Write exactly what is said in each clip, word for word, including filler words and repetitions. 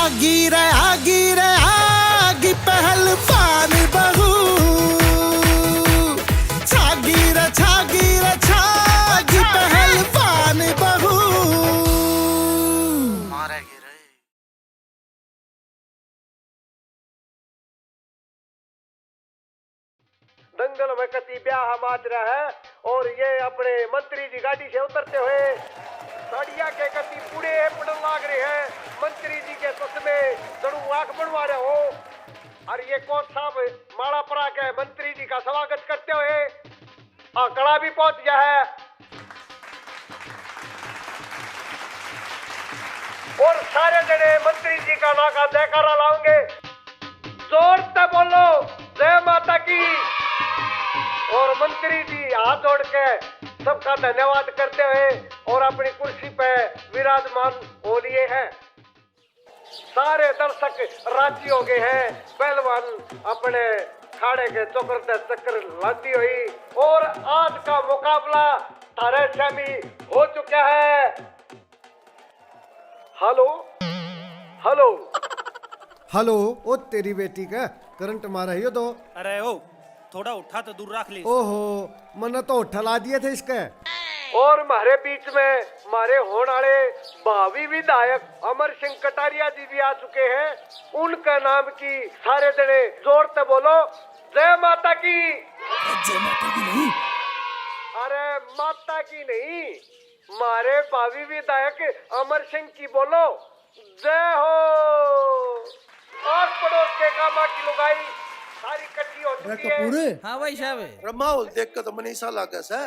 आगी रे, आगी रे, आगी पहलवान बहू। छागी रे, छागी रे, छागी पहलवान बहू। दंगल में कती ब्याह माज रहा है और ये अपने मंत्री जी गाड़ी से उतरते हुए साड़िया के कती पूरे पड़न लाग रहे हैं। मंत्री जी के चश्मे जड़ू आंख बनवा रहे हो। और ये कोच साहब माला परा के मंत्री जी का स्वागत करते हुए आकड़ा भी पहुंच गया है। और सारे जने मंत्री जी का ना का जयकारा लाओगे। जोर से बोलो, जय माता की। और मंत्री जी हाथ जोड़ के सबका धन्यवाद करते हुए और अपनी कुर्सी पे विराजमान हो लिए हैं। सारे दर्शक राजी हो गए हैं। पहलवान अपने खाड़े के चक्कर ते चक्कर लाती हुई। और आज का मुकाबला थारे सामी हो चुका है। Hello, hello. हेलो, ओ तेरी बेटी का करंट मारा ही हो तो। अरे ओ, थोड़ा उठा तो दूर रख ले। ओहो, मन्ने तो उठा ला दिए थे इसके। और म्हारे बीच में म्हारे होण आले भावी विधायक अमर सिंह कटारिया जी भी आ चुके हैं। उनका नाम की सारे जने जोर से बोलो, जय माता की। जय माता की नहीं। अरे माता की नहीं, म्हारे भावी विधायक अमर सिंह की बोलो, जय हो। आस पड़ोस के गामा की लुगाई सारी इकट्ठी हो चुकी है। हाँ भाई साहब। अरे माहौल देख के तो मने ऐसा लागे से,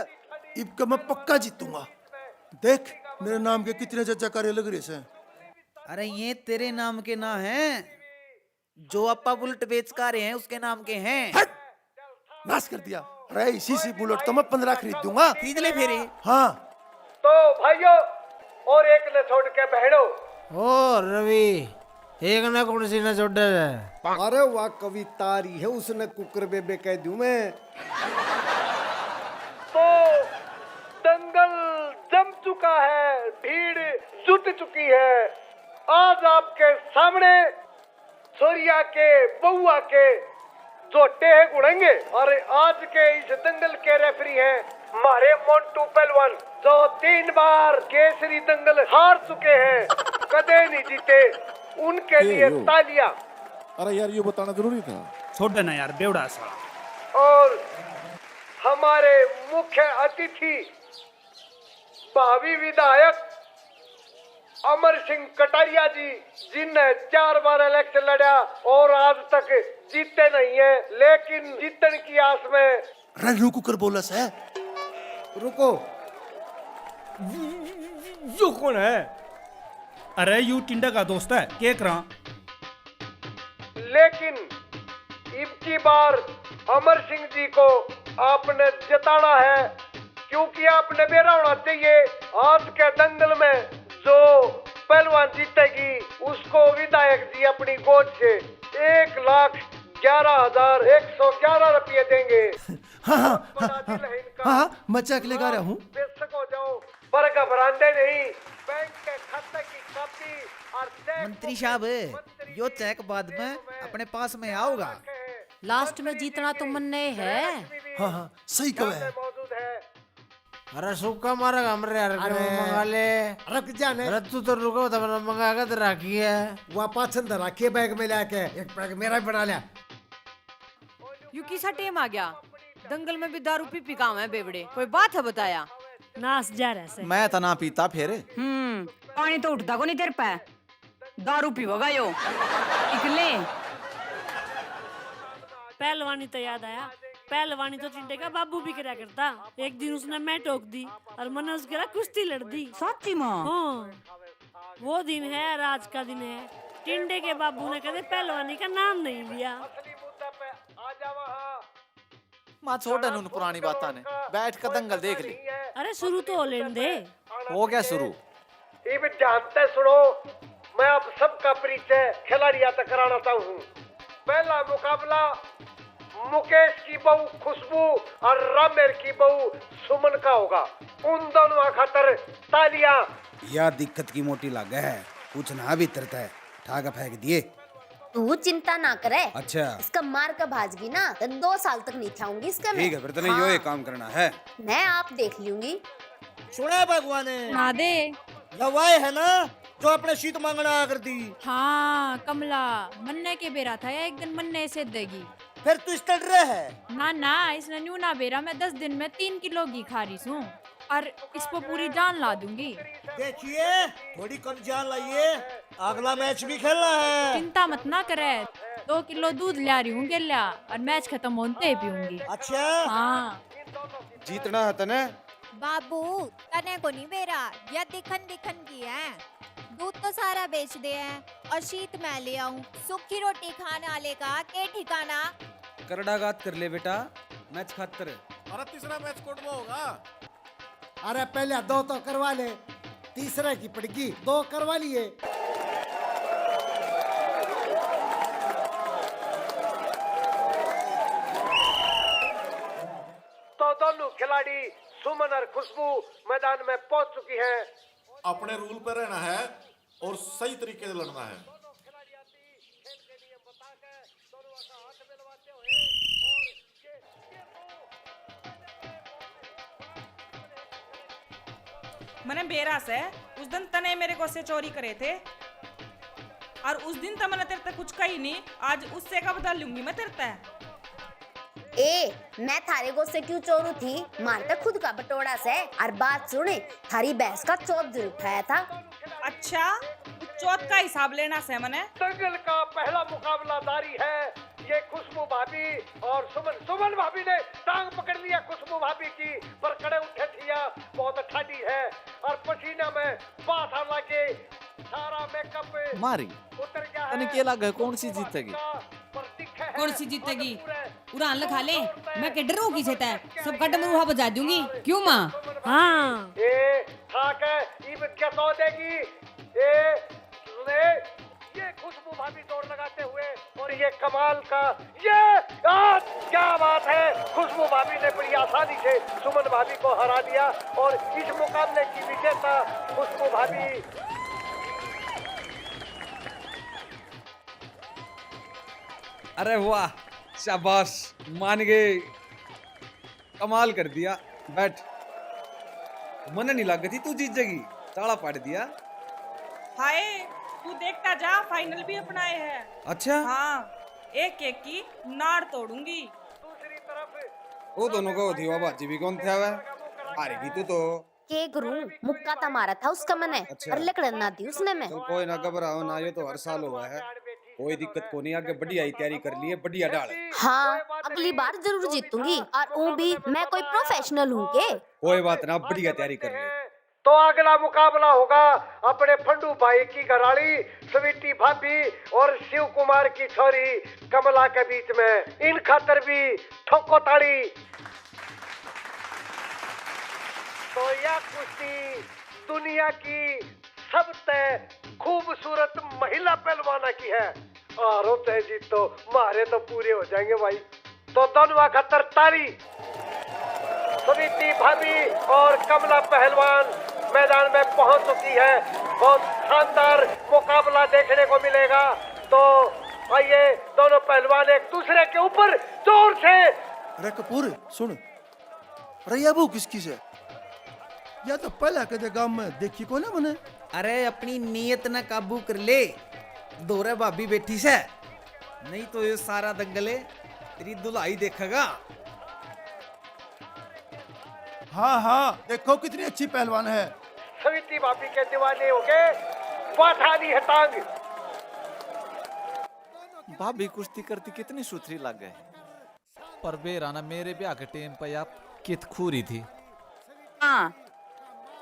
इबके मैं पक्का जीतूंगा। देख, मेरे नाम के कितने जज्जाकारे लग रहे से। अरे ये तेरे नाम के ना हैं, जो आपा बुलेट बेच का रहे हैं, उसके नाम के हैं। हट! नाश कर दिया। अरे इसी सी बुलेट तो मैं पन्द्रह खरीद दूंगा। खरीद ले फिर। हाँ। तो भाइयों, और एक ने छोड़ के बहनों। ओ रवि, एक ने कौन सी ने छोड़े है? अरे वाह, कविता आ रही है, उसने कुकर बेबे कह दूं मैं। तो दंगल जम चुका है, भीड़ जुट चुकी है। आज आपके सामने छोरिया के, बहुआ के झोटे है गुड़ेंगे। और आज के इस दंगल के रेफरी हैं हमारे मोंटू पहलवान, जो तीन बार केसरी दंगल हार चुके हैं, कदे नहीं जीते। उनके ए, लिए यो। तालियां। अरे यार, यो बताना जरूरी था। छोड़ देना यार, बेवड़ा सा। और हमारे मुख्य अतिथि भावी विधायक अमर सिंह कटारिया जी, जिनने चार बार इलेक्शन लड़ा और आज तक जीते नहीं है, लेकिन जीतन की आस में। अरे रुक कर बोला से। रुको। यो कौन है? अरे यू टिंडा का दोस्त है, के करा? लेकिन इबकी बार अमर सिंह जी को आपने जिताना है, क्योंकि आपने बेरा होना चाहिए, आज के दंगल में जो पहलवान जीतेगी, उसको विधायक जी अपनी गोद से एक लाख ग्यारह हजार एक सौ ग्यारह रुपये देंगे। हाँ, हाँ, बड़ा हाँ, दिल है इनका। हाँ, हाँ, मैं चेक लेकर आ रहा हूँ। बेशक हो जाओ, पर घबराते नहीं। बैंक के खाते की कॉपी और चेक मंत्री साहब, मंत्री यो जी चेक बाद में अपने पास में आओगा। लास्ट में जीतना तो मन्ने है। हाँ, हाँ, सही कहे है। अरे सूखा मारेगा हमरे यार, अरे, मंगा ले। रुक जा ने। अरे तू तो रुको, तो मैंने मंगा के तो रखी है। वो पाछन धर रखी है बैग में लेके, एक बैग मेरा भी बना लिया। यू किसा टेम आ गया? दंगल में भी दारू पी पी का आवे बेवड़े, कोई बात है बताया? नाश जा रहा से। मैं तो ना पीता फिर। हम्म, पानी तो उठता को नहीं तेरे पे। दारू पीवेगा यो। इकले। पहलवानी तो याद आया, पहलवानी तो टिंडे का बाबू भी करा करता। एक दिन उसने मैं टोक दी और मन्ने उसके साथ कुश्ती लड़ दी। सच्ची माँ? हाँ, वो दिन है, आज का दिन है। टिंडे के बाबू ने कदे पहलवानी का नाम नहीं लिया। माँ छोड़ दे उन पुरानी बातां ने, बैठ के दंगल देख ले। अरे शुरू तो हो लेन दे। हो गया शुरू। इब ध्यान से सुनो, मैं आप सबका परिचय खिलाड़िया तक कराना चाहूँ। पहला मुकाबला मुकेश की बहू खुशबू और रामेर की बहू सुमन का होगा। उन दोनों खातर तालियां। या दिक्कत की मोटी लागे है, कुछ ना भीतर तै। ठा के फेंक दिए। तू चिंता ना करे। अच्छा। इसका मार के भाजगी ना, तो दो साल तक नहीं थाऊंगी इसका मैं। ठीक है, फिर तने यो हाँ। एक काम करना है। मैं आप देख लूंगी। सुना भगवान ने? सुना दे। लवाए है ना, जो अपने सीत मांगना आ कर दी। हाँ, कमला, मन्ने के बेरा था या एक दिन मन्ने से देगी। फिर तू इस तरह है? ना, ना, इसने न्यू ना बेरा, मैं दस दिन में तीन किलो घी खा रही सूं। और इस पर पूरी जान ला दूंगी। देखिए, थोड़ी कम जान लाइए, अगला मैच भी खेलना है। चिंता मत ना करे, दो किलो दूध ला रही हूँ गेल्या, और मैच खत्म होते ही पीऊंगी। अच्छा। हाँ। जीतना है तने? बाबू, तने को नहीं बेरा, या दिखन दिखन की है। दूध तो सारा बेच दे है और शीत मैं ले आऊं। सूखी रोटी खाने वाले का के ठिकाना। करड़ाघात कर ले बेटा, मैच खातर। अरे तीसरा मैच कोट में होगा। अरे पहले दो तो करवा ले, तीसरे की पड़गी, दो करवा लिए। तो दोनों खिलाड़ी सुमन और खुशबू मैदान में पहुंच चुकी हैं। अपने रूल पे रहना है और सही तरीके से लड़ना है। मने बेरा से उस दिन तने मेरे को से चोरी करे थे, और उस दिन तो मैंने तेरे ते कुछ कही नहीं, आज उससे का बदला लूंगी मैं तेरे ते। ए, मैं थारे गो से क्यों चोरू थी? मार ते खुद का बटोड़ा से। और बात सुने, थारी भैंस का चौथ जरूर उठाया था। अच्छा, चौथ का हिसाब लेना से मने। दंगल का पहला मुकाबला जारी है। ये खुशबू भाभी और सुमन, सुमन भाभी ने टांग पकड़ लिया खुशबू भाभी की, पर कड़े उठे थिया, बहुत ठाडी है और पसीना में बाथा लागे, सारा मेकअप मारी। उतर गया है। तने के लागे, कौन सी जीतेगी? कौन सी जीतेगी? उड़ान लखा ले, मैं के डरूंगी से तै, सबका डमरूहा बजा दूंगी। क्यों माँ? हाँ। ए, खा के इब क्या सो देगी? ए, ले, ये खुशबू भाभी दौड़ लगाते हुए, और ये कमाल का, ये, आ, क्या बात है, खुशबू भाभी ने बड़ी आसानी से सुमन भाभी को हरा दिया और इस मुकाबले की विजेता खुशबू भाभी। अरे वाह, शाबाश, मान गए, कमाल कर दिया। बैठ, मन्ने नहीं लग थी तू जीतेगी, ताला पाड़ दिया। हाय, तू देखता जा, फाइनल भी अपनाए है। अच्छा? हाँ, एक एक की नाड़ तोड़ूंगी। वो दोनों को होती हुआ बाजी भी कौन था वह? हारेगी तू तो। के करूं, मुक्का तो मारा था उसका मने, अच्छा। पर लकड़न ना दी उसने मैं। चल कोई ना, घबराओ ना, ये तो हर साल हुआ है, कोई दिक्कत को नहीं। आगे बढ़िया ही तैयारी कर लिए, बढ़िया डाल। हाँ, अगली बार जरूर जीतूंगी। और ऊं भी मैं कोई प्रोफेशनल हूँ के? कोई बात ना, बढ़िया तैयारी कर ले। तो अगला मुकाबला होगा अपने फंडू भाई की घराली स्वीटी भाभी और शिव कुमार की छोरी कमला के बीच में। इन खातर भी ठोको ताली। तो यह कुश्ती दुनिया की सबसे खूबसूरत महिला पहलवाना की है। आरो तय जीत तो मारे तो पूरे हो जाएंगे भाई। तो दोनों खातर ताली। स्वीटी भाभी और कमला पहलवान मैदान में पहुंच चुकी है। बहुत शानदार मुकाबला देखने को मिलेगा। तो आइए, दोनों पहलवान एक दूसरे के ऊपर जोर से। अरे कपूर, सुन, अरे या बहू किसकी से? या तो पहला कदे गांव में देखी कोने मने। अरे अपनी नीयत ना काबू कर ले, धोरे भाभी बैठी से, नहीं तो ये सारा दंगल तेरी दुल्हाई देखेगा। हाँ हाँ, देखो कितनी अच्छी पहलवान है। स्वीटी भाभी के दीवाने हो गए, बाठा दी है टांग। भाभी कुश्ती करती कितनी सुथरी लग गई। पर बेरा ना मेरे ब्याह के टेम पे या कित खूरी थी। हाँ,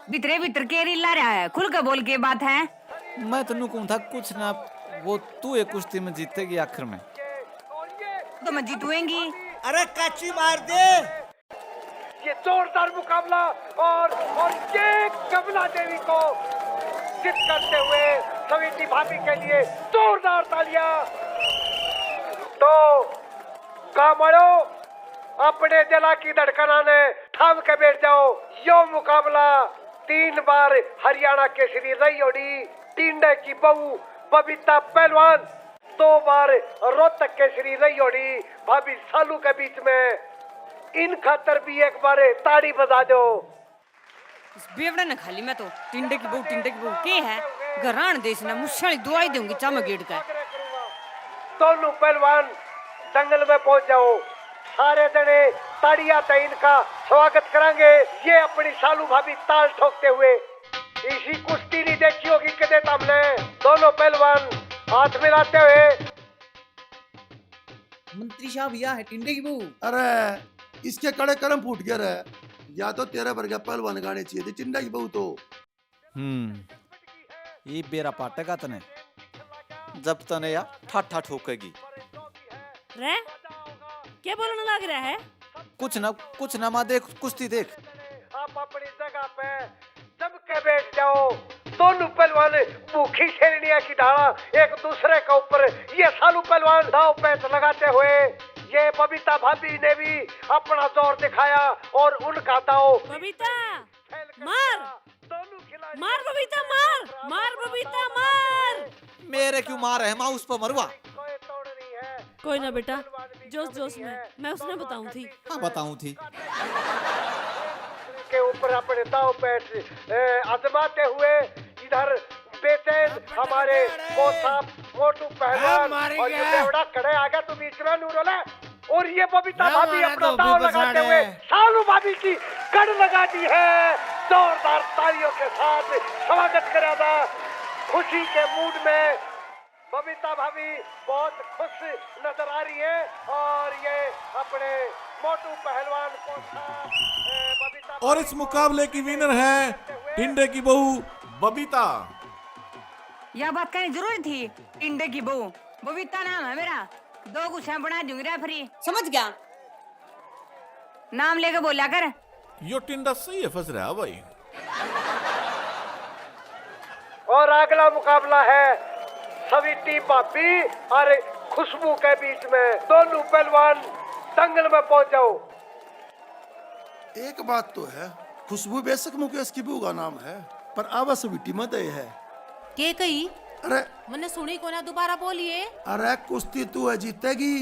भीतरे भीतर के रिला रहा है, खुल के बोल के बात है। मैं तो न्यू कहूँ था कुछ ना, वो तू एक कुश्ती में जीतेगी आखिर में। तो मैं जीतूंगी। अरे काची मार दे। ये जोरदार मुकाबला और, और ये कमला देवी को जित करते हुए स्वीटी भाभी के लिए जोरदार तालियां। तो गांव वालों, अपने दिला की धड़कना ने थाम के बैठ जाओ। यो मुकाबला तीन बार हरियाणा केसरी रही होड़ी टिंडे की बहू बबीता पहलवान दो बार रोहतक केसरी रही होनी भाभी सालू के बीच में, इन खातर भी एक बार ताड़ी बजा दो। इस बेवड़े ने खाली मैं तो टिंडे की बहू, टिंडे की बहू के है? घरान देश ने मुस्याली दुआई दूंगी चामा गेड़ का। दोनों पहलवान दंगल में पहुंच जाओ। सारे जने ताड़ियां ते इनका स्वागत करांगे। ये अपनी सालू भाभी ताल ठोकते हुए। इसी कुश्ती नहीं देखी होगी कदे तमने। दोनों पहलवान हाथ मिलाते हुए। मंत्री साहब, या है टिंडे की बहू। अरे, इसके कड़े करम फूट गया रे। या तो तेरे वर्गा पहलवान गाने चाहिए थे, टिंडे की बहू तो। हम्म, ये बेरा पाटेगा तने, जब तने या ठाठा ठोकेगी। रे, क्या बोलने लग रहा है? कुछ ना, कुछ ना, माँ देख, कुश्ती देख। आप अपनी जगह पे जम के बैठ जाओ। दोनों पहलवान भूखी शेरनिया की ढाला एक दूसरे के ऊपर। ये सालू पहलवान दाव पेच लगाते हुए, ये बबीता भाभी ने भी अपना जोर दिखाया और उनका दाव बबीता, मार। मार बबीता, मार, मार बबीता, मार। मेरे क्यों मार है माँ, उस पर मरवा। कोई ना बेटा, जोश जोश में मैं उसने बताऊं थी। हाँ, बताऊं थी। के ऊपर अपने दाव पेच, ए, आजमाते हुए इधर बेचैन हमारे कोच साहब मोटू पहलवान और ये बेवड़ा खड़े आ गया, तू बीच में नूरोला। और ये बबीता भाभी अपना दाव लगाते हुए सालू भाभी की कड़ लगा दी है। जोरदार तालियों के साथ स्वागत करा था। खुशी के मूड में बबीता भाभी बहुत खुश नजर आ रही है और ये अपने मोटू पहलवान को था, ए, बबीता और भाभी इस को मुकाबले की विनर है टिंडे की बहू बबीता। या बात कहनी जरूरी थी, टिंडे की बहू। बबीता नाम है मेरा, दो गुस्सा बना दूंगी रेफरी। समझ गया? नाम लेके बोला कर। यो टिंडा सही है, फंस रहा है भाई। और अगला मुकाबला है स्वीटी भाभी और खुशबू के बीच में। दोनों पहलवान दंगल में पहुंच जाओ। एक बात तो है, खुशबू बेशक मुकेश की बहू का नाम है, पर आवा स्वीटी में दे है। के कही? अरे मन्ने सुनी कोना, दोबारा बोलिए। अरे कुश्ती तू है जीतेगी।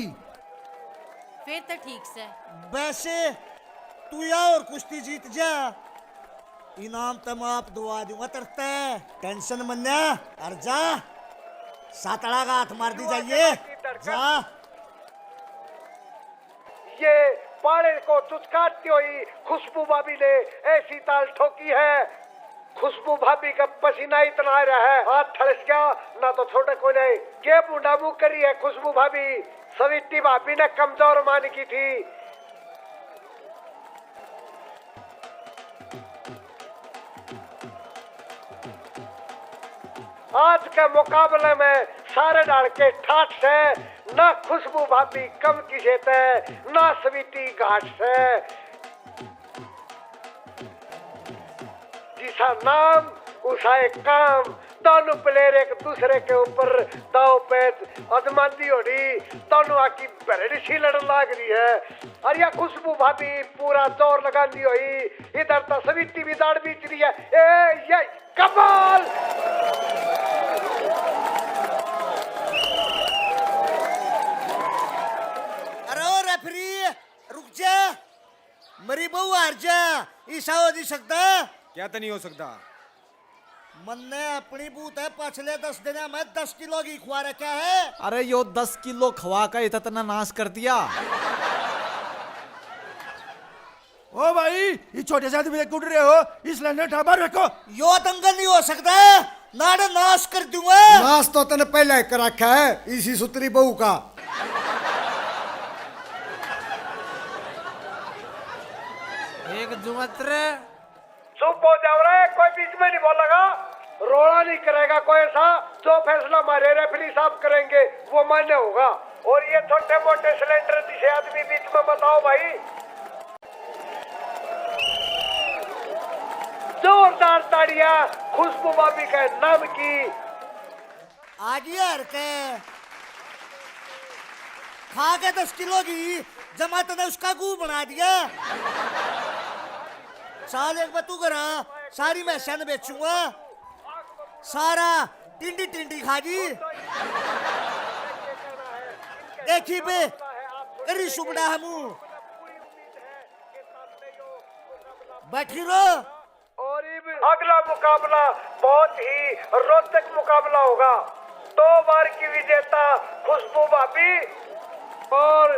फिर तो ठीक से। वैसे तू या और कुश्ती जीत जा, इनाम तो मैं आप दुआ दूंगा तरते। टेंशन मन्ना, और जा, सातड़ा का हाथ मार दी जाइए। जा। ये पाड़े को चुचकारती हुई खुशबू भाभी ने ऐसी ताल ठोकी है। खुशबू भाभी का पसीना इतना आ रहा है, हाथ ठलस गया, ना तो छोटे को नहीं। के बूंदा मुंह करी है खुशबू भाभी, स्वीटी भाभी ने कमजोर मान की थी। आज के मुकाबले में सारे ढाल के ठाठ से, ना खुशबू भाभी कम किसे ते, ना स्वीटी घाट से। जिसा नाम उसा एक काम। दोनों प्लेयर एक दूसरे के ऊपर दाव पेच आजमांदी होड़ी, दोनों आकी भरड़ी सी लड़न लाग रही है। और या खुशबू भाभी पूरा जोर लगांदी हुई, इधर तो स्वीटी भी दाड़ बीच रही है। ए, ये कमाल! अरे ओ रेफरी, रुक जा। मेरी बहू हार जा, इसा हो नहीं सकता। क्या तो नहीं हो सकता? मन्ने अपनी बहू ते पिछले दस दिन में दस किलो घी खुआ रखा है। अरे यो दस किलो खवा के इतना नाश कर दिया। ओ भाई, ये छोटे से आदमी को कुट रहे हो, इस लंडे ठाबा रखो। यो दंगल नहीं हो सकता, नाड़े नाश कर दूंगा। नाश तो तने पहले ही कर रखा है इसी सुतरी बहू का। एक जुमत रे। चुप हो जाओ रे, कोई बीच में नहीं बोलेगा, रोला नहीं करेगा कोई ऐसा। जो फैसला हमारे रेफरी साहब करेंगे, वो मान्य होगा। और ये छोटे मोटे सिलेंडर जिसे आदमी बीच में बताओ भाई। जोरदार ताड़ियां खुशबू भाभी के नाम की। आ गई हर के। खा के दस किलो घी, जमात ने उसका गू बना दिया। साल एक बतू करा, सारी भैंसा ने बेचूंगा। सारा टिंडी टिंडी खा जी। देखी बे, करी सुबड़ा हमू। बैठी रो। और इब अगला मुकाबला बहुत ही रोचक मुकाबला होगा। दो बार की विजेता खुशबू भाभी और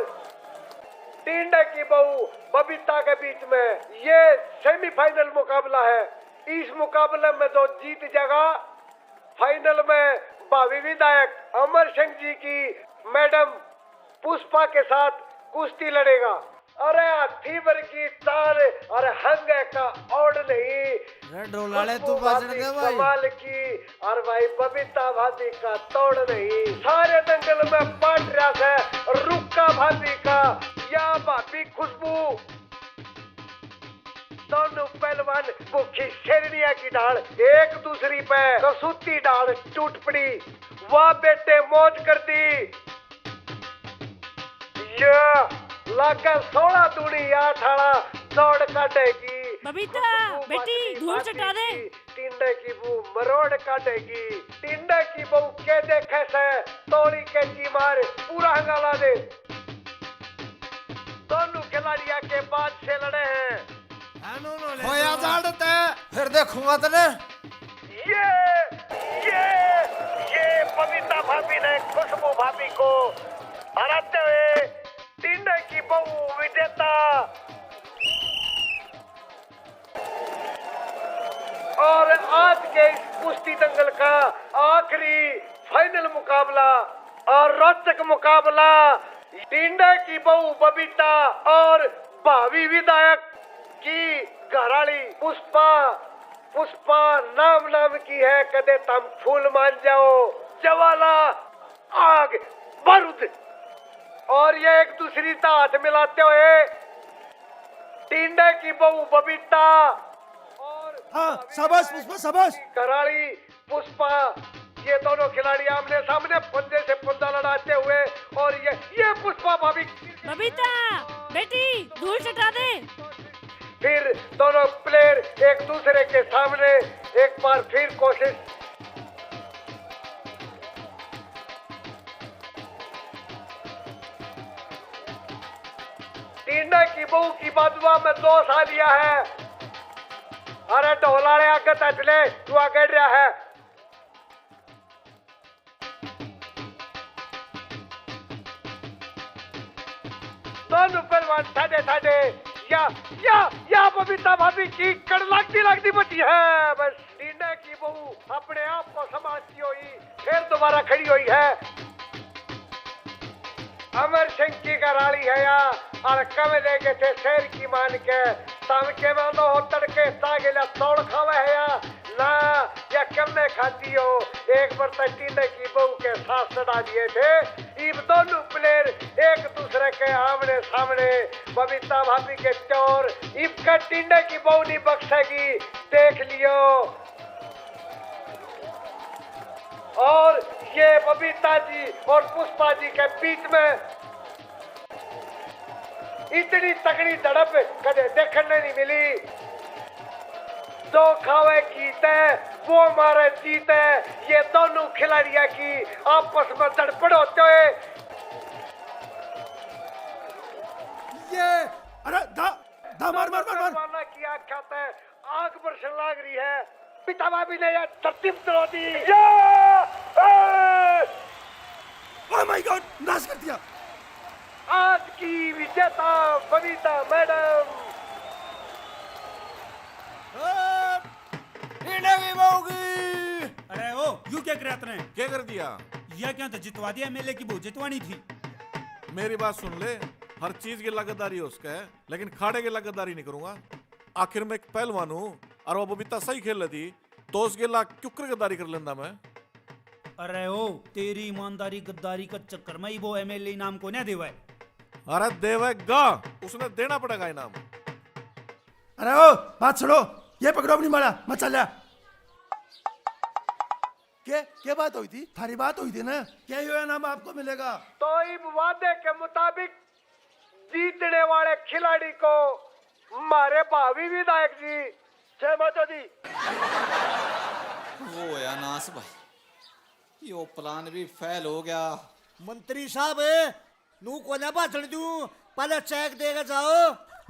टिंडे की बहू बबीता के बीच में ये सेमीफाइनल मुकाबला है। इस मुकाबले में जो जीत जाएगा, फाइनल में भावी विधायक अमर सिंह जी की मैडम पुष्पा के साथ कुश्ती लड़ेगा। अरे हाथी वर्गी चाल और हंगे का ओड़ नहीं। अरे ढोलाले, तू खुशबू बाजण भाभी दे भाई। कमाल की, और भाई बबीता भाभी का तोड़ नहीं। सारे दंगल में पाट रहा है रुक्का भाभी का। या भाभी खुशबू, दोनों पहलवान भूखी शेरनिया की ढाल, एक दूसरी पे कसूती ढाल टूट पड़ी। वाह बेटे, मौज कर दी। ये लागे सोलह दूनी अठारह, दौड़ काटेगी। बबीता, खुशबू बेटी, बाजरी धूल बाजी चटा दे। की टिंडे की बहू मरोड़ काटेगी। टिंडे की बहू के देखे से, तोड़ी कैंची मार, पूरा हंगाला दे। दोनों खिलाड़िया के बाद से लड़े हैं। होया जाड़ तै, फिर देखूंगा तने। ये, ये, ये बबीता भाभी ने खुशबू भाभी को हराते हुए टिंडे की बहू विजेता। और आज के इस कुश्ती दंगल का आखिरी फाइनल मुकाबला और रोचक मुकाबला टिंडे की बहू बबीता और भावी विधायक की घराली पुष्पा। पुष्पा नाम नाम की है, कदे तम फूल मान जाओ, ज्वाला, आग, बारूद। और ये एक दूसरी का हाथ मिलाते हुए टिंडे की बहू बबीता और हाँ, शाबाश पुष्पा, शाबाश। घराली पुष्पा, ये दोनों खिलाड़ी आमने सामने पंजे से पंजा लड़ाते हुए, और ये, ये पुष्पा भाभी। बबीता, बेटी, धूल चटा दे। फिर दोनों प्लेयर एक दूसरे के सामने एक बार फिर कोशिश। टिंडे की बहू की बाजुआ में जोश आ लिया है। अरे ढोलाले आगे तच ले, तू आगे रहा है। दोनों पहलवान ठाडे ठाडे। या, या, या बबीता भाभी की कड़ लागती लागती बची है। बस टिंडे की बहू अपने आप को संभालती हुई फिर दोबारा खड़ी हुई है। अमर सिंह की घराली है या, और कम ले गए थे शेर की मान के। तम के मानो हो तड़के सागेला तोड़ खावे है या ना, या कम में खाती हो। एक बार तक टिंडे की बहू के साथ सड़ा दिए थे। इब दोनों प्लेयर एक दूसरे के आमने सामने। बबीता भाभी के चोर, इब का टिंडे की बहू नहीं बख्शेगी, देख लियो। और ये बबीता जी और पुष्पा जी के बीच में इतनी तगड़ी झड़प कदे देखने नहीं मिली। जो खावे कीते, वो मारे जीते। ये दोनों खिलाड़िया की आपस में धड़पड़ होते हुए ये, अरे दा, दा मार, मार, मार, मार। वाला की आख्या ते आग बरसन लाग रही है। पिता भाभी ने यह धरती में चलो दी। या! ए! Oh my God, नाश कर दिया। आज की विजेता बबीता मैडम। इन्हें भी पाओगी। अरे ओ, यू क्या करया तने? क्या कर दिया? या क्या तो जितवा दिया, एमएलए की बहू जितवानी थी। मेरी बात सुन ले, हर चीज की लागतदारी है उसका है, लेकिन खाड़े की लागतदारी नहीं करूंगा। आखिर मैं एक पहलवान हूँ और वो बबीता सही खेल लेती तो उसके ला क्यों गद्दारी कर लेंदा मैं। अरे ओ, तेरी ईमानदारी गद्दारी का चक्कर में ही वो एमएलए इनाम को ना देवे। अरे देवेगा, उसने देना पड़ेगा इनाम। अरे ओ, बात छोड़ो, ये पकड़ो अपनी माला, मैं चल रहा। के, के बात हुई थी? थारी बात हुई थी ना? क्या यो इनाम आपको मिलेगा? तो इब वादे के मुताबिक जीतने वाले खिलाड़ी को मारे भावी विधायक जी। जय माता दी। वो होया नाश भाई। यो प्लान भी फेल हो गया। मंत्री साहब, नू कोने भाषण दूं, पहले चेक देके जाओ।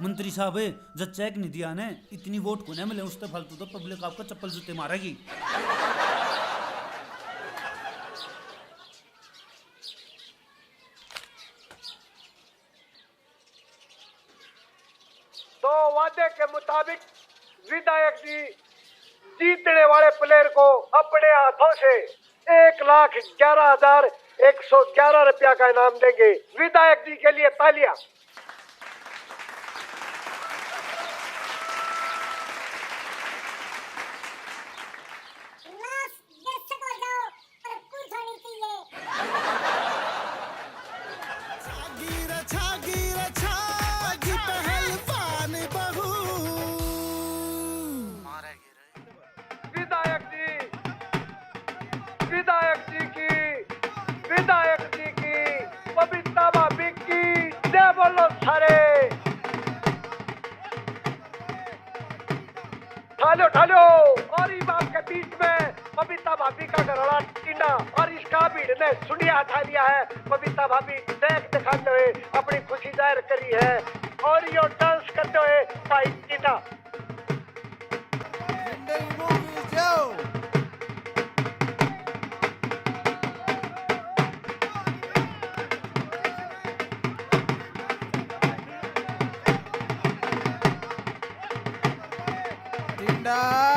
मंत्री साहब, जब चेक नहीं दिया ने, इतनी वोट कोने मिले, उससे फालतू तो पब्लिक आपको चप्पल जूते मारेगी। तो वादे के मुताबिक विधायक जी जीतने वाले प्लेयर को अपने हाथों से एक लाख ग्यारह हजार एक सौ ग्यारह रुपया का इनाम देंगे। विधायक जी के लिए तालियां। लास्ट दर्शक हो जाओ, पर पूछ होनी चाहिए। छागी रे, छागी रे, छागी पहलवान बहू। विधायक जी, विधायक जी की, विधायक जी की, बबीता भाभी की जय बोलो सारे। ठालो, ठालो। और इमाम के बीच में बबीता भाभी का घरवाला टीना और इसका भीड़ ने सुंडिया हटा लिया है। बबीता भाभी देख दिखाते हुए अपनी खुशी जाहिर करी है और यो डांस करते हुए भाई टीना। टिंडा।